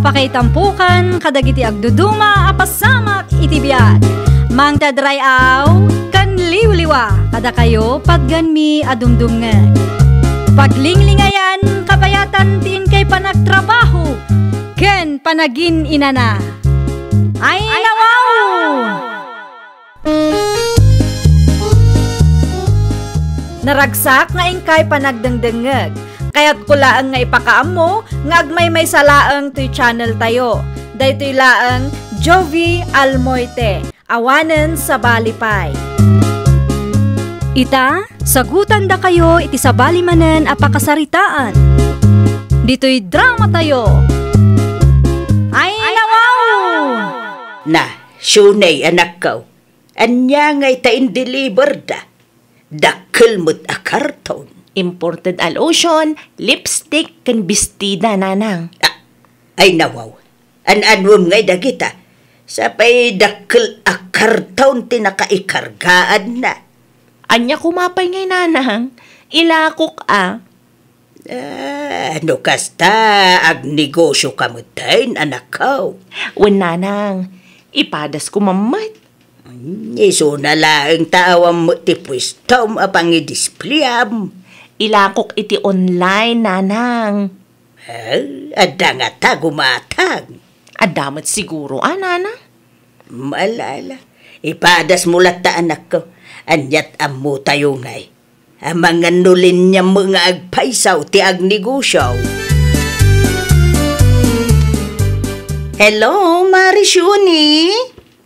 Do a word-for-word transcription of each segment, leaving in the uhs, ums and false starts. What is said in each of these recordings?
Pakaitampokan kadagiti agduduma a pasamak iti biag. Mangted ray-aw ken liwliwa kadakayo patganmi a dumdumngeg. Paglinglingayan kabayatan ti inkay panagtrabaho ken panagin-inana. Ay, nawaw! Naragsak nga inkay panagdengdengngeg. Kayatko laeng nga ipakaammo nga agmaymaysa laeng toy channel tayo. Daytoy laeng Jovie Almoite, awanen sabali pay. Ita, sagutandakayo iti sabali manen a pakasaritaan. Ditoy drama tayo. Ay, nawaw! Na, Shuney, anakko. Ania ngay ta indeliverda? Dakkel met a karton. Imported a lotion, lipstick, ken bestida, nanang. Ah, ay nawaw. An-anuem ngay dagita? Sapay dakkel a karton ti nakaikargaanna. Ania koma pay ngay, nanang? Ilakok a. Ah, no kasta, agnegosioka metten, anakko. Wen, nanang, ipadasko met. Isuna laeng ta awan met ti puestom a pangidisplayam. Ilakok iti online, nanang. Ah, adda ngata gumatang? Adda met siguro a, nanang. Ala, ala. Ipadasmo latta, anakko. Aniat ammotayo ngay. Amangan no liniam nga agpayso ti agnegosio. Hello, Mari Shuni?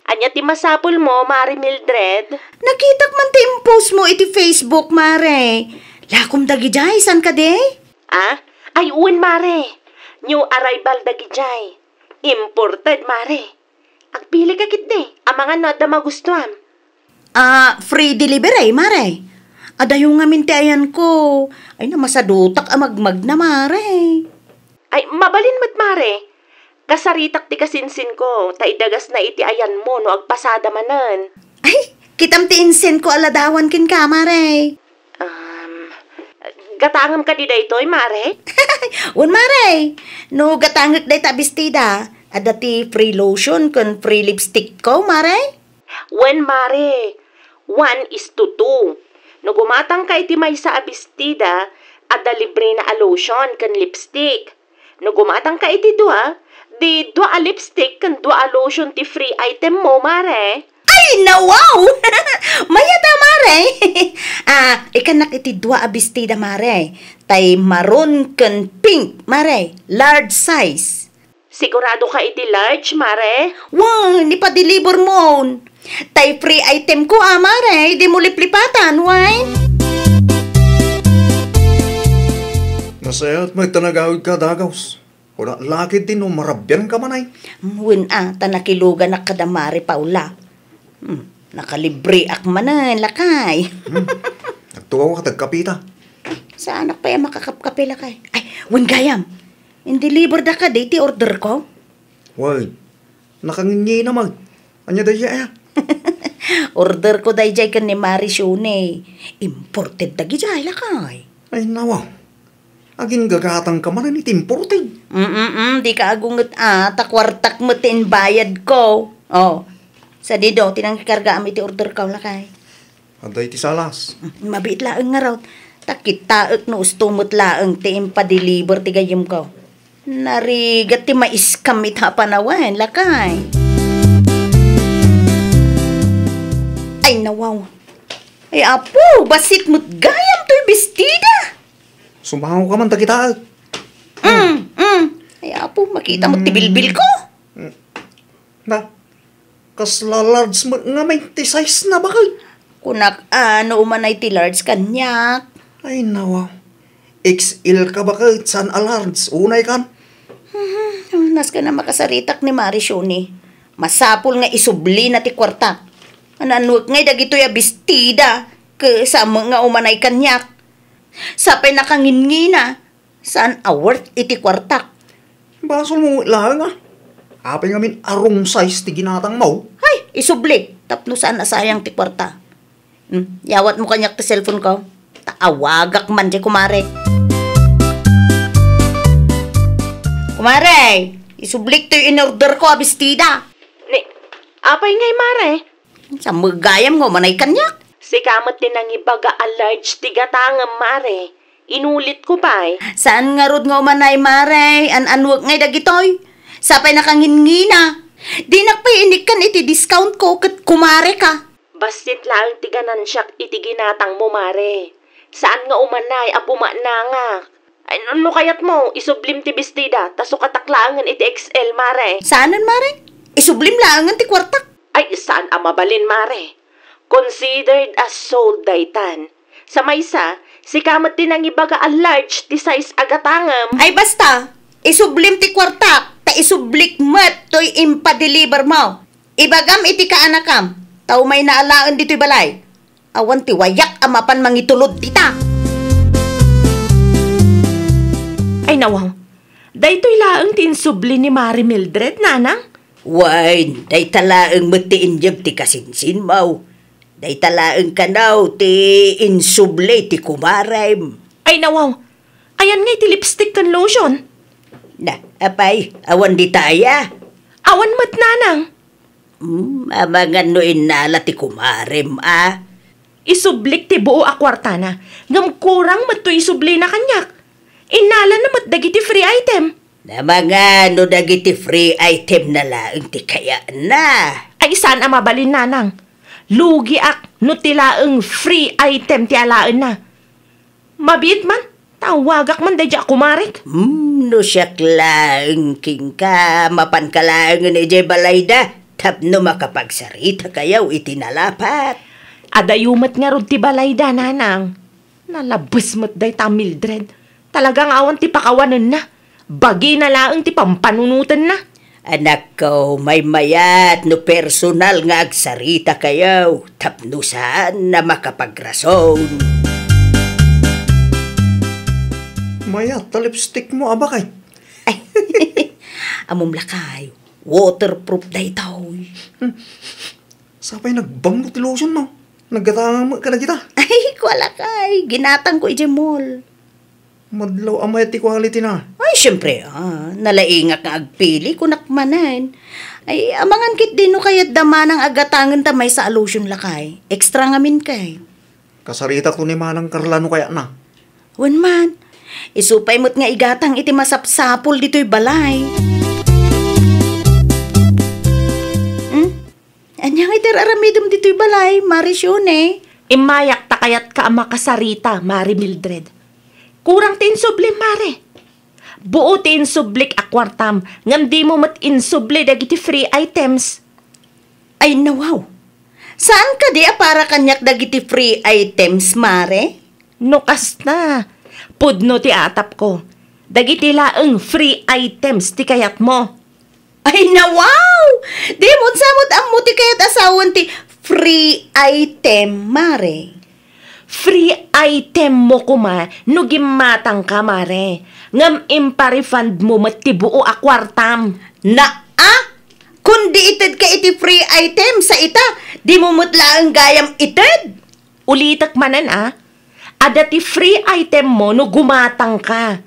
Ania ti masapulmo, Mari Mildred? Nakitak man ti impostmo iti Facebook, Mare. Lakom dagidiay, saan kadi? Ah? Ay, wen, Mare. New arrival dagidiay. Imported, Mare. Agpilika ketdi. Amangan no adda magustuam. Ah, free delivery, Mare. Adayo ngamin ti ayanko. Ay, namasadutak a magmagna, Mare. Ay, mabalin met, Mare. Kasaritak ti kasinsinko, ta idagasna iti ayanmo no agpasada manen. Ay, kitam ti insenko a ladawan kenka, Mare. Um, gatangem kadi daytoy, Mare? Wen, Mare. No gatangek dayta a bestida, adda ti free lotion ken free lipstickko, Mare. Wen, Mare, one is to two. No gumatangka iti maysa a bestida, adda librena a lotion ken lipstick. No gumatangka iti dua, di dua a lipstick ken dua a lotion ti free itemmo, Mare. Ay, nawaw! Mayat a, Mare. Ah, ikannak iti dua a bestida, Mare. Tay maroon ken pink, Mare. Large size. Sigurado ka iti large, Mare? Wen, ipadeliver mon. Tay free itemko a, Mare, dimo liplipatan, wen? Nasayaat met ta nagawidka, Dagaws. Kunak la ketdi no marabianka man ay. Wen a, ta nakiluganak kada Mare Paula. Hmm, nakalibreak manen, lakay. Hmm. Agtugaw ka, tagkapita. Saanak pay a makakapkape, lakay. Ay, wen gayam. Indeliver da kadi ti order ko? Wen, nakangingina met. Ania daydiay a? Order ko daydiay ken ni Mari Shuni. Imported dagidiay, lakay. Ay, nawa. Aginggagatangka manen iti imported. Mm, mm, dika agunget a, ta kuartak met ti imbayadko. Oh, sadi do, ti nangikargaam iti order ko, lakay. Adda iti salas. Mm, mabiit laeng ngarud. Ta kitaek no usto met laeng ti impadeliver ti gayyemko. Narigat ti ma-scam ita a panawen, lakay. Ay, nawaw. Ay, apo, bassit met gayam toy bestida. Sumangoka man ta kitaek. Mm, mm. Ay, apo, makita met ti bilbilko. Mm. Na, kasla large met ngamin ti size na, baket. Kunak, a, no umanay ti large kaniak. Ay, nawa. X L ka, baket, saan a large? Unay kan? Mhm, nasken a makasaritak ni Mari Shuni. Masapul nga isublina ti kuartak. Naanuek ngay dagitoy a bestida, ket saan met nga umanay kaniak. Sapay nakangingina, saan a worth iti kuartak. Basolmo met laeng a. Apay ngamin a wrong size ti ginatangmo? Ay, isubli, tapno saan a sayang ti kuarta. Hmm, yawatmo kaniak ti cellphone ko. Ta awagak man diay kumare. Kumare! Isublik toy in-order ko a bestida. Ni, apay ngay, mare? Sa gayam nga umanay kaniak? Sika met ti nangibaga a large ti gatangem, mare. Inulit ko pay. Saan ngarud nga umanay, mare? An-anuek ngay dagitoy? Sapay nakangingina. Dinak pay inikkan iti discount ko ket kumare ka. Bassit laeng ti ganansiak iti ginatangmo, mare. Saan nga umanay a pumanangak. Ay, no, no kayatmo, isublim ti bestida, ta sukatak laengen iti X L, mare. Saanen, mare? Isublim laengen ti kuartak. Ay, saan a mabalin, mare. Considered as sold daytan. Sa maysa, sika met ti nangibaga a large ti size a gatangem. Ay, basta, isublim ti kuartak, ta isublik met toy impadeliver mo. Ibagam iti kaanakam, ta umayna alaen ditoy balay. Awan ti wayak a mapan mangitulod dita. Ay, nawaw. Daytoy laeng ti insubli ni Mare Mildred, nanang? Wen, dayta laeng met ti inyeg ti kasinsinmo. Dayta laeng kano ti insubli ti kumarem. Ay, nawaw. Ayan ngay ti lipstick ken lotion? Na, apay, awan dita aya? Awan met, nanang. Hmm, amangan no innala ti kumarem, a? Isublik ti buo a kuartana, ngem kurang met to isublina kaniak. Innalana met dagiti free item. Amangan no dagiti free item na laeng ti kayatna. Ay, saan a mabalin, nanang. Lugiak no ti laeng free item ti alaenna. Mabiit man, tawagak man daydiay a kumarek. Hmm, no siak laeng kenka, mapanka laengen idiay balayda tapno makapagsaritakayo iti nalapat. Adayo met ngarud ti balayda, nanang. Nalabes met dayta a Mildred. Talaga nga awan ti pakawanenna. Bagina laeng ti pampanunotenna. Anakko, maymayat no personal nga agsaritakayo tapno saan a makapagrason. Mayat ta lipstick mo, a, Bakay. Ay, ammom lakay, waterproof daytoy. Sapay nagbanglo ti lotion mo. Naggatangam kadagita. Ay, kua lakay, ginatang ko idiay mall. Madlaw a mayat ti quality na. Ay, siyempre, a, nalaingak nga agpili, kunak manen. Ay, amangan ketdi no kayatda manang a gatangen ta maysa a lotion lakay. Extra ngamin kay. Kasaritak to ni Manang Carla no kayatna. Wen man, isu pay met nga igatang iti masapsapul ditoy balay. Hmm? Ania nga iti ar-aramidem ditoy balay, Mare Sione? Immayak ta kayatka a makasarita, Mare Mildred. Kurang ti insublim, Mare. Buo ti insublik a kuartam, ngem dimo met insubli dagiti free items. Ay, nawaw. Saan kadi a para kaniak dagiti free items, Mare? No kasta, pudno ti atapko. Dagiti laeng free items ti kayatmo. Ay, nawaw! Di mo sa met ammo ti kayat a sawen ti free item, Mare. Free item mo koma no gimmatangka, Mare. Ngem impa-refund mo met ti buo a kuartam. Naa! Kundi itedka iti free item, sa ita, di mo met laeng gayam ited. Ulitek manen, a. Adda ti free item mo no gumatangka.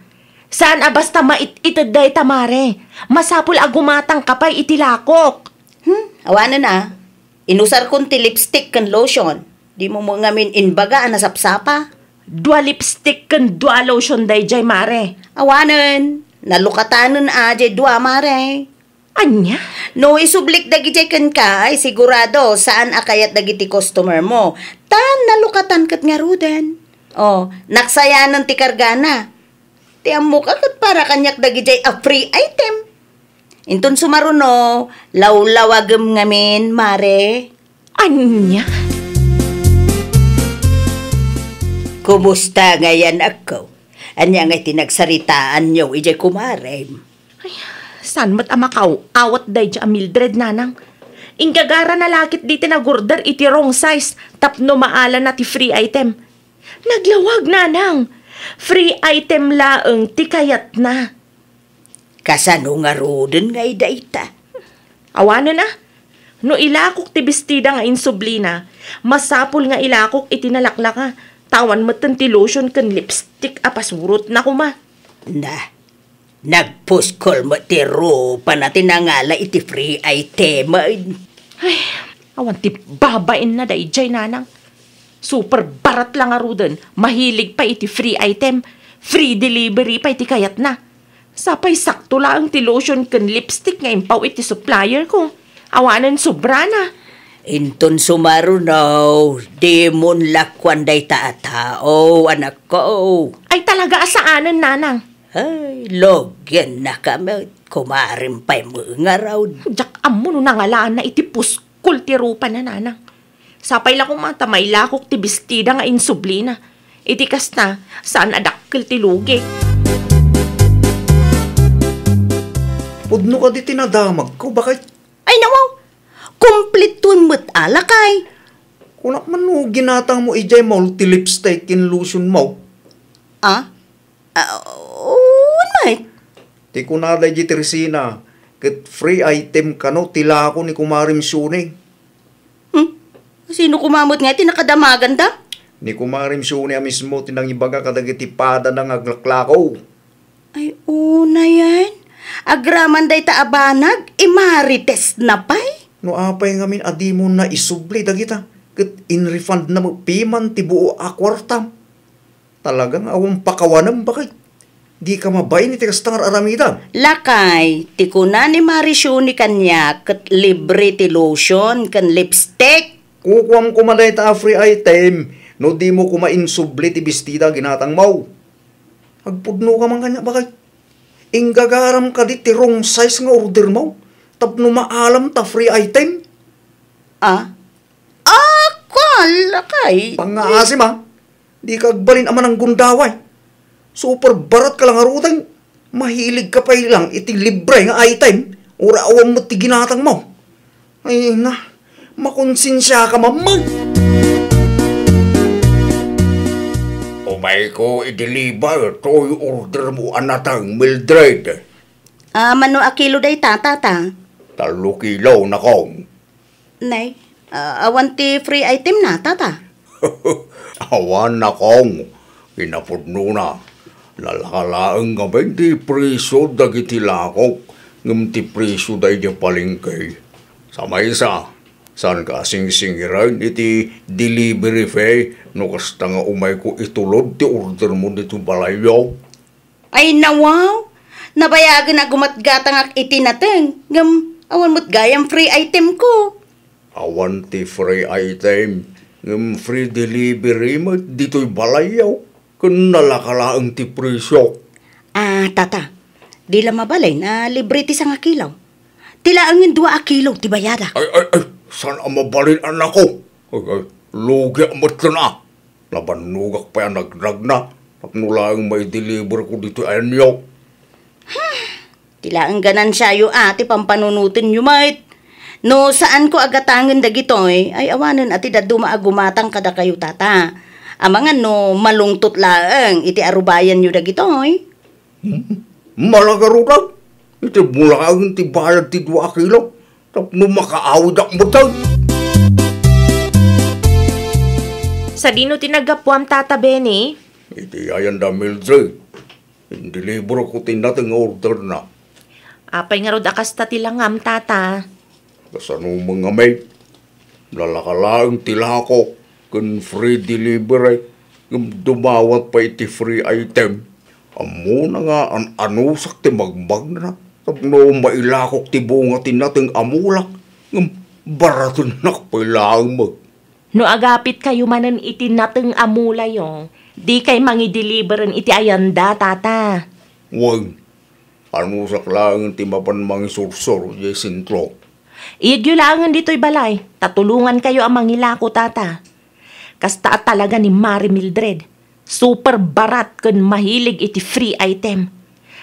Saan a basta mait-ited dayta, Mare. Masapul a gumatangka pay iti lakok. Hmm, awanen, a. Inusarkon ti lipstick ken lotion. Di mo mo ngamin inbaga a nasapsapa. Dua lipstick ken dua lotion daydiay, Mare. Awanen, nalukatanen a diay dua, Mare. Ania? No isublik dagidiay kenka, ay sigurado, saan a kayat dagiti customer mo. Ta nalukatan ket ngaruden. O, naksayanen ti kargana. Ti ammoka ket para kaniak dagidiay a free item. Inton sumaruno, lawlawagem ngamin, Mare. Ania? Kumusta ngay, anakko? Ania ngay ti nagsaritaanyo idiay kumarem? Ay, saan met a makaw-awat daydiay a Mildred, nanang? Inggagarana la ketdi ti nag-order iti wrong size tapno maalana ti free item. Naglawag, nanang. Free item laeng ti kayatna. Kasano ngaruden ngay dayta? Awanen, a. No ilakok ti bestida nga insublina, masapul nga ilakok iti nalaklaka, ta awan metten ti lotion ken lipstick a pasurotna koma. Na, Nagpuskol met ti rupana ti nangala iti free item. Ay, awan ti babainna daydiay, nanang. Super barat la ngaruden, mahilig pay iti free item, free delivery pay ti kayatna. Sapay sakto laeng ti lotion ken lipstick nga impaw iti supplier ko. Awanen sobrana. Inton sumaruno, dimon la kuan dayta a tao, anakko. Ay, talaga a saanen, nanang. Ay, logiennaka met, kumarim pay met ngarud. Diak ammo no nangalaanna iti puskol ti rupana, nanang. Sapay la koma ta mailakok ti bestida nga insublina. Iti kasta, saan a dakkel ti lugik. Pudno kadi ti nadamagko, baket? Ay, nawaw! Kumpletoen met a, lakay! Kunak man no ginatangmo idiay mall ti lipstick ken lotionmo. Ah? Ah, wen met. Ti kuna daydi Teresina, ket free item kano ti lako ni Kumarem Shuni. Hmm? Sino koma met ngay ti nakadamaganda? Ni Kumarem Shuni a mismo ti nangibaga kadagiti padana nga aglaklako. Ay, unayen. Agraman dayta a banag, imarites na pay. No apay ngamin a dimon na isubli dagita, ket in-refund na met piman ti buo a kuartam. Talaga nga awan pakawanem, baket. Dika mabain iti kasta nga ar-aramidem. Lakay, ti kuna ni Mari Shuni kaniak ket libre ti lotion ken lipstick. Kukuam koma dayta a free item no dimo koma insubli ti bestida a ginatangmo. Agpudnoka man kaniak, baket. Inggagaram kadi ti wrong size nga ordermo tapno maalam ta free item? Ah? Ah, kuan, lakay. Pangngaasim, a. Dika agbalin a mananggundaway. Super barat ka la ngaruden. Mahilig ka pay lang iti libre nga item. Uray awan met ti ginatangmo. Ay na, makonsensiaka man met. Umayko i-deliver toy ordermo a nateng, Mildred. Ah, mano a kilo dayta, tata? Tallo kilo, nakong. Nay, ah, awan ti free item na, tata? Awan, nakong. Kinapudnona, nalaka laeng ngamin ti presio dagiti lakok ngem ti presio daydi palengke. Sa maysa, saanka a singsingiren iti delivery fee no kasta nga umayko itulod ti ordermo ditoy balayyo? Ay, nawaw! Nabayagen a gumatgatangak iti nateng, ngem awan met gayam free item ko. Awan ti free item, ngem free delivery met ditoy balayyo, ken nalaka laeng ti presio. Ah, tata, di la mabalin a libre ti sangakilo. Ti laengen dua a kilo ti bayadak. Ay, ay, ay, saan a mabalin, anakko? Ay, ay, lugiak met laeng a. Nabannogak pay a nagnagna tapno laeng maideliver ko ditoy ayanyo. Ti laeng ganansiayo a ti pampanunotenyo met. No saanko a gatangen dagitoy, ay awanen a ti dadduma a gumatang kadakayo, tata. Amangan no malungtot laeng iti arubayanyo dagitoy. Hmm? Malagarutan? Iti bulaen ti bayad ti dua a kilo tapno makaawidak metten. Sadino ti naggapuam, Tata Benny? Iti ayanda Mildred. Indeliver ko ti nateng nga orderna. Apay ngarud a kasta ti langam, Tata? Kasano man ngamin? Nalaka laeng ti lako ken free delivery, ngem dumawat pay iti free item. Ammona nga an-anusak ti magmagna tapno mailakok ti bunga ti nateng a mulak, ngem baratennak pay laeng met. No agapitkayo manen iti nateng a mulayo, dikay mangideliveren iti ayanda, Tata. Wen, anusak laeng ti mapan mangisursor idiay sentro. Iyegyo laengen ditoy balay, ta tulongankayo a mangilako, Tata. Kasta a talaga ni Mari Mildred, super barat ken mahilig iti free item.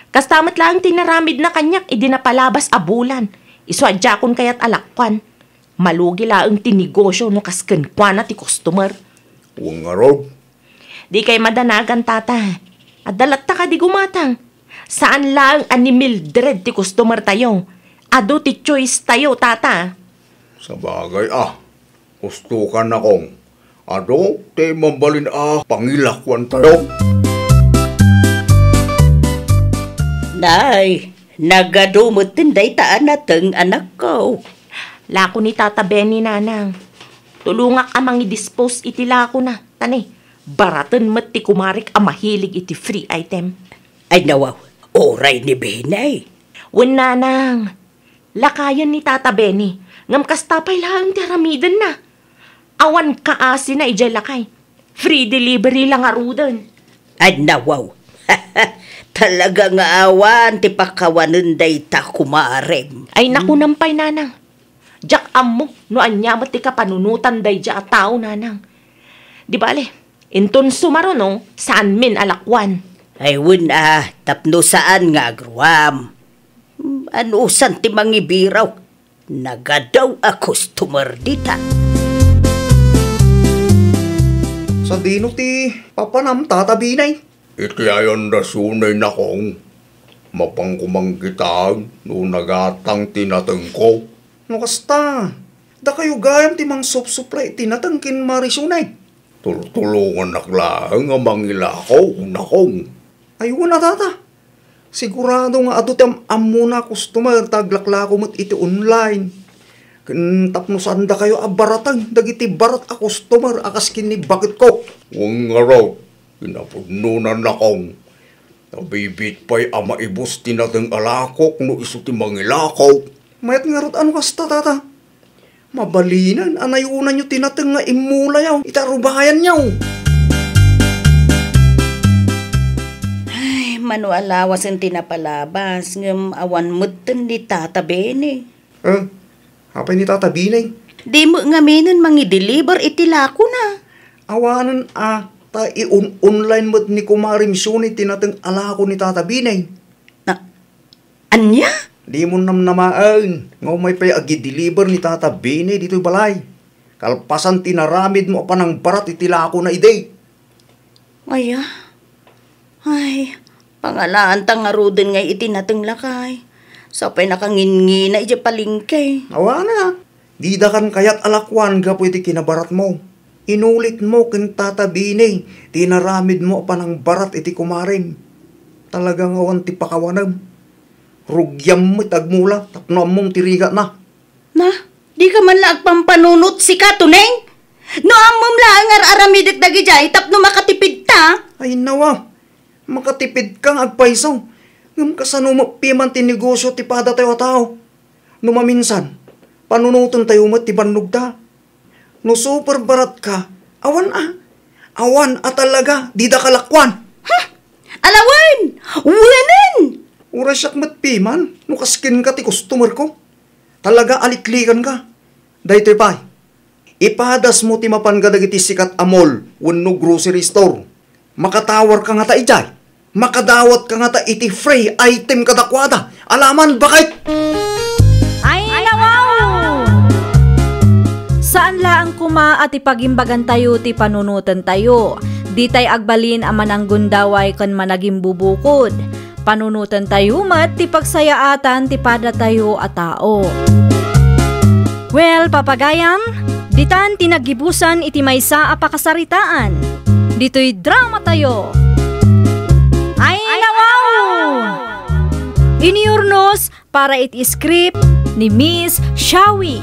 Kasta met laeng ti inaramidna kaniak idi napalabas a bulan, isu a diakon kayat a lakkuan. Malugi laeng ti negosio no kas kenkuana ti customer. Wen ngarud. Dikay madanagan, Tata. Adda latta kadi gumatang. Saan laeng a ni Mildred ti customer tayo. Adu ti choice tayo, Tata. Sabagay a, husto ka, nakong. Adu ti mabalin a pangilakuan tayo. Nay, nagadu metten dayta a nateng, anakko. Lako ni Tata Benny, nanang. Tulongak a mangidispose iti lakona. Tani, baraten met ti kumarek a mahilig iti free item. Ay, nawaw, uray ni Benny. Wen, nanang. Lakayen ni Tata Benny, ngem kasta pay laeng ti aramidenna. Awan kaasina idiay lakay. Free delivery la ngaruden. Ay, nawaw. Talaga nga awan ti pakawanen dayta kumarem. Ay, nakunam pay, nanang. Diak ammo no ania met ti kapanunotan daydiay a tao, nanang. Di bale, inton sumaruno, saanmin a lakuan. Ay, wen a, tapno saan nga agruam. Anusan ti mangibiraw? Nagadu a customer dita. Sadino ti papanam, Tata Binay? Iti ayan da sunay, nakong. Mapanko mangkitaan no nagatang ti natengko. No kasta, dakayo gayam ti mangsupsuplay iti nateng ken Mari Sunay. Tultulongannak laeng a mangilakaw, nakong. Ay, wen a, Tata. Sigurado nga adu ti am-ammona a customer ta aglaklako met iti online. Ken tapno saan dakayo a baraten dagiti barat a customer a kas ken ni baketko. Wen ngarud, kinapudnona, nakong. Nabibiit pay a maibus ti nateng a lakok no isu ti mangilakaw. Mayat ngarud a no kasta, Tata. Mabalinen a nayunanyo ti nateng nga immulayo iti arubayanyo. Ay, mano a lawasen ti napalabas, ngem awan metten ni Tata Benny. Eh, apay ni Tata Binay? Di met ngaminen mangi-deliver iti lakona. Awanen a, ta i-on-online met ni Kumarem Suni ti nateng a lako ni Tata Binay. Na, ania? Dimo namnamaen nga umay pay agi-deliver ni Tata Binay ditoy balay. Kalpasan ti naramidmo a panangbarat iti lakona idi. Aya? Ay, pangalaanta ngaruden ngay iti nateng lakay. Sapay nakanginngina idiay palengke. Awanen a, didakan kayat a lakuan gapu iti kinabaratmo. Inulitmo ken Tata Binay ti inaramidmo a panangbarat iti kumarem. Talaga nga awan ti pakawanem. Rugiam met agmula tapno ammom ti rigatna. Na, dika man la agpampanunot sika, Tuneng? No ammom laeng nga ar-aramidek dagidiay tapno makatipidta. Ay, nawa, makatipidka nga agpayso. Ngem kasano met piman ti negosio ti padatayo a tao? No maminsan, panunotentayo met ti bannogta. No super baratka, awan a. Awan a talaga, didaka lakuan. Ha? Ala wen! Wenen! Uray siak met piman, no kas kenka ti customerko. Talaga a liklikanka. Daytoy pay, ipadasmo ti mapan kadagiti sikat a mall wenno grocery store. Makatawarka ngata idiay. Makadawatka ngata iti free item kadakuada. Alaman, bakit? Ay, nawaw! Saan laeng koma a ti pagimbagantayo ti panunotentayo. Ditay agbalin a mananggundaway ken managimbubukod. Panunotentayo met ti pagsayaatan ti padatayo a tao. Well, papagayam, ditan ti naggibusan iti maysa a pakasaritaan. Ditoy dramatayo. Ay, nawaw! Iniurnos para iti script ni Miss Shawi.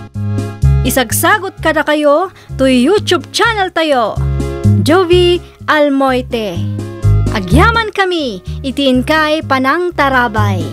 Isagsagot kadakayo toy YouTube channel tayo, Jovie Almoite. Agyamankami iti inkay panangtarabay.